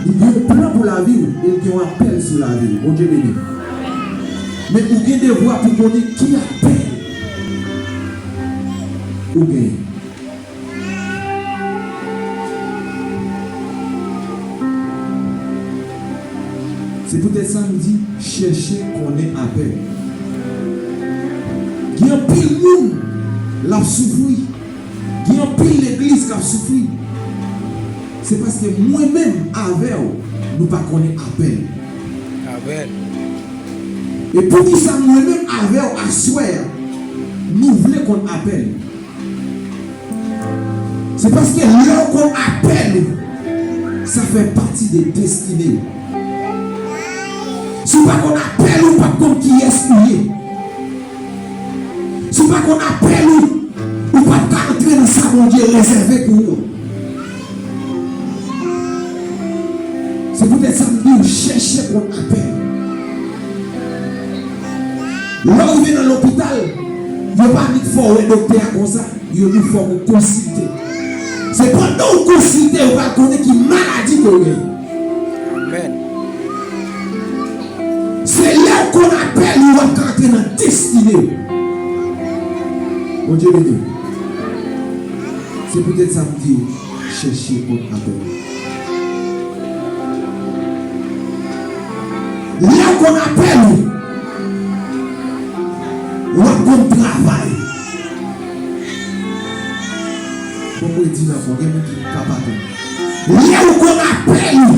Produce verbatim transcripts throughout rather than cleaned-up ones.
Li gen yon plan pou lavi w e l gen yon apèl sou lavi w. Bondye beni w. Men ou gen devwa pou konnen ki apèl ou genyen. Se poutèt sa m di, chèche konnen apèl. Gen anpil moun l ap soufri. Gen anpil legliz k ap soufri. Se paske mwen menm avè w, nou pa konnen apèl. Amèn. E poukisa mwen menm avè w aswè a, nou vle konn apèl? Se paske lè w konn apèl ou, sa fè pati de destine w. Si w pa konn apèl ou, w p ap konn kiyès ou ye. Si w pa konn apèl ou, ou p ap ka antre nan sa Bondye rezève pou ou. Se poutèt sa m di w, chèche konn apèl. Lè w rive nan lopital, yo pa annik fè w wè doktè a konsa, yo di w fòk ou konsilte. Se pandan w konsilte, ou pral konnen ki maladi ke w genyen. Amèn. Se lè w konn apèl ou, w ap ka antre nan destine w. Bondye beni w. Se poutèt sa m di w, chèche konn apèl ou. Lè w konn apèl ou, w ap konn travay. Bon, mwen di l ankò, gen moun ki kapab. Lè w konn apèl ou,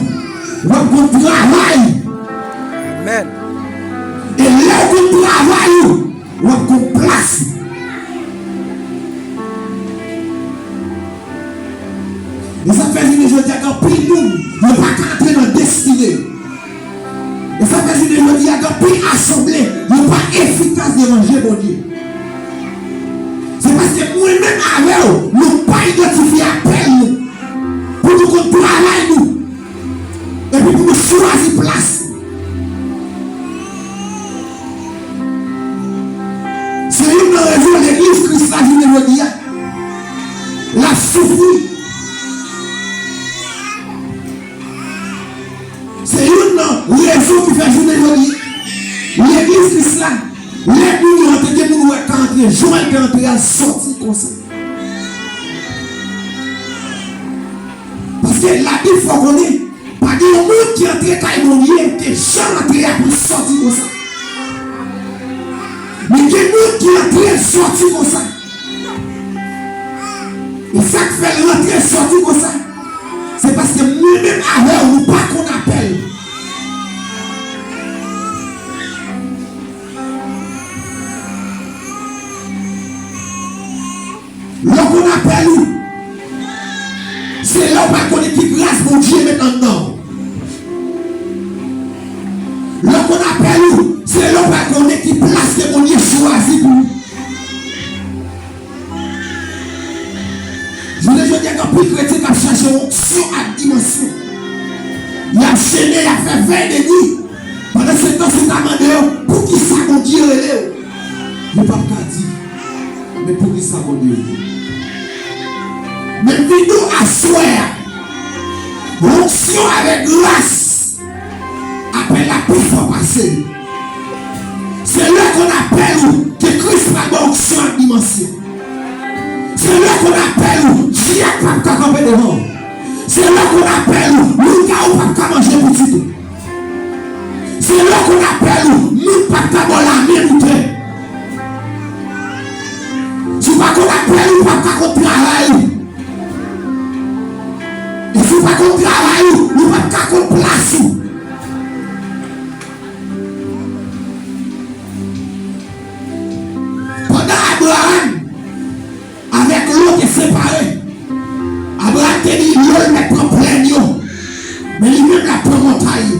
w ap konn travay. Amèn. E lè w konn travay ou, w ap konn plas ou. E sa k fè jounen jodi a, gen anpil moun, yo pa ka antre nan destine yo. E sa k fè jounen jodi a, gen anpil asanble, yo pa efikas devan je Bondye. Se paske mwen menm avè w, nou pa idantifye apèl nou, pou nou konn travay nou. Epi pou nou chwazi plas nou. Se youn nan rezon legliz Kris la jounen jodi a, l ap soufri. Se youn nan rezon ki fè jounen jodi a, legliz Kris la, lè moun yo antre, gen moun ou wè ka antre, jan l te antre a sòti konsa. Paske Labib fè w konnen, pa gen yon moun ki antre kay Bondye ke jan l antre a pou l sòti konsa. Men gen moun ki antre, l sòti konsa. E sa k fè l rantre, sòti konsa, se paske mwen menm avè w, nou pa konn apèl. Lè w konn apèl ou, se lè w pral konnen ki gras Bondye met anndan w. Lè w konn apèl ou, se lè w pral konnen ki plas ke Bondye chwazi pou ou. Jounen jodi a, gen anpil kretyen k ap chache yon onksyon ak dimansyon. Y ap jene, y ap fè vèy de nwi. Pandan se tan, si w ta mande yo, poukisa Bondye rele w? Yo p ap ka di, men poukisa Bondye rele w? Men m vin di w aswè a, onksyon avèk gras, apèl la pi fò pase. Se lè konn apèl ou ke Kris pral ba w onksyon ak dimansyon. Se lè konn apèl ou, dyab p ap ka kanpe devan w. Se lè konn apèl ou, lougawou p ap ka manje pitit ou. Se lè konn apèl ou, moun p ap ka ba w lamen moute. Si w pa konn apèl ou, ou p ap ka konn travay ou. E si w pa konn travay ou, ou p ap ka konn plas ou. Pandan Abraram avèk Lot te separe, Abraram te di Lot l mèt pran plèn yo, men li menm l ap pran montay yo.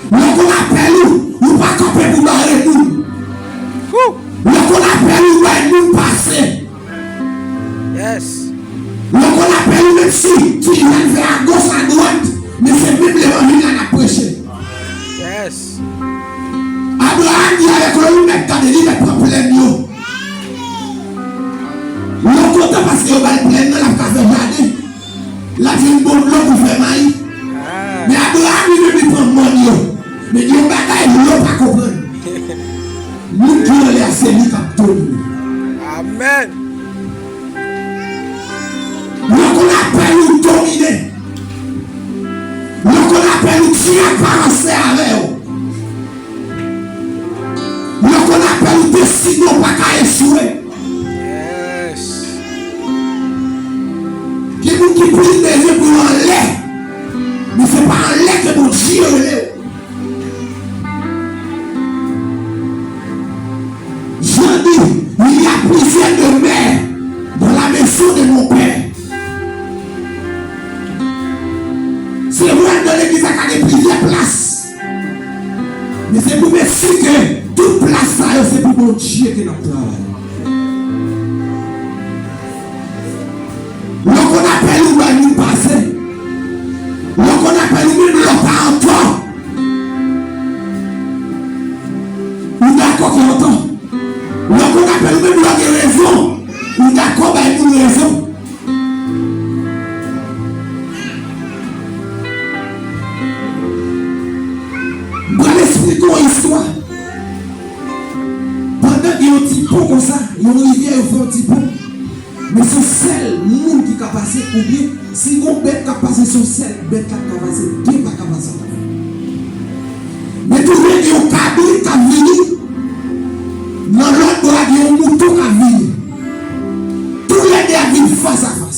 Lè w konn apèl ou, ou pa kanpe pou bare moun. Lè w konn apèl ou, bay moun pase. Yes. Lè w konn apèl ou, menm si ti jèn fè agoch adwat, men se menm levanjil la n ap preche. Yes. Abraram di avèk Lot, ou mèt tande, li mèt pran plèn yo. Lot kontan paske yo ba l plèn nan, l ap ka fè jaden. L ap jwenn bon dlo pou fè mayi. Men Abraram li menm li pran mòn yo. Men gen yon bagay lè w pa konprann. Moun ki anlè a se li k ap domine. Amèn. Lè w konn apèl ou domine. Lè w konn apèl ou Dye ap avanse avè w. Lè w konn apèl ou deside w pa ka echwe. Gen moun ki plis bezwen pou yo anlè. Men se pa anlè ke Bondye rele w. Jan di, il y a plusieurs demeures dans la maison de mon père. Se vre, nan legliz la ka gen plizyè plas. Men se pou mesye ke tout plas sa yo se pou Bondye ke n ap travay. Lè w konn apèl ou bay moun pase. Lè w konn apèl ou menm lè w pa antò. Ou dakò ke antò. Lè w konn apèl ou menm lè w gen rezon. Ou dakò bay moun rezon. M pral esplike w yon istwa. Pandan gen yon ti pon konsa, yon rivyè yo fè yon ti pon. Men se yon sèl moun ki ka pase, oubyen si gon bèt k ap pase, se yon sèl bèt k ap ka pase, de pa ka pase ankò. Men tounen gen yon kabrit k ap vini, nan lòt bò a gen yon mouton k ap vini. Toulède ap vin fas a fas.